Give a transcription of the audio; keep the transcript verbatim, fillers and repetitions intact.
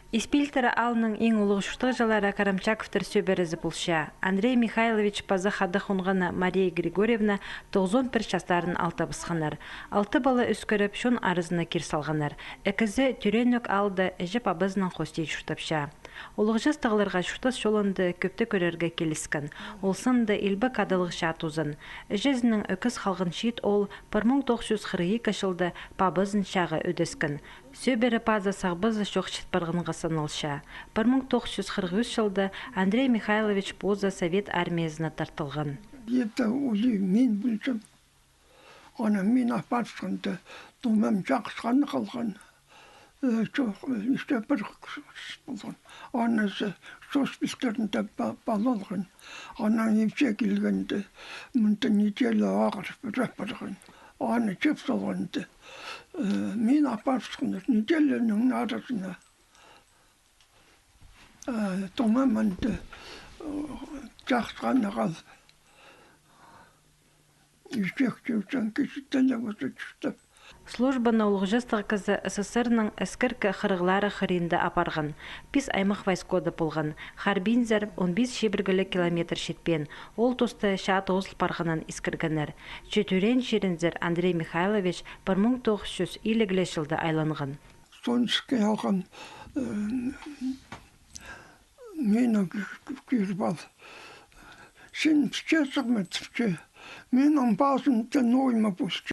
Ис Пилтірі аалның иң улуғ чуртағҷылары Карамчаковтар сӧбірезі полча. Андрей Михайлович паза хада хонғаны Мария Григорьевна тоғызон пір частарын алтабысханнар. Алты пала ӧскіріп, чон аразына кир салғаннар. Ікізі тӧреенӧк аалда іҷе-пабазынаң хости чуртапча. Улуғ частығларға чуртас чолында кӧпті кӧрерге киліскен. Ол сында илбек адалығ чаа тузан. Іҷезінең ӧкіс халған чиит оол пір муң тоғыс чӱс хырых ікі чылда пабазын чааға ӧдескен. Сӧбіре паза сағбазы чох чіт парғанға саналча. Пір муң тоғыс чӱс хырых ӱс чылда Андрей Михайлович позы Совет армиязына тартылған. Ебде улуғ мин полчам. Аны мин апарысханда, тумам чахсы хана халған. Э, чох, э, іҷе пір кізі полған. Аны зе, сос пістерінде па-, пала алған. Анаң ипче килгенде, мында неделя ағырып, ӱреп парған. Аны чіп салғанда, э, мин апарысханда, неделяның аразына, э, тумам мында, э, чахсы хана халып. Ӱзек чӧрчең кізі тілі уза чуртап. Службаны улуғ частығ кізі СССР-ның іскеркі хырығлары хыринда апарған. Пис аймах войскода полған. Харбинзар он пис чибіргіліг километр читпеен. Ол туста чаа тоозыл парғанын искіргеннер. Че тӧреен чирінзер Андрей Михайлович пір муң тоғыс чӱс илиг ле чылда айланған. Сонский ағам, э, мині киріп ал. Син пісчезің ме, тіпче. Минің пазымда нойма пусча.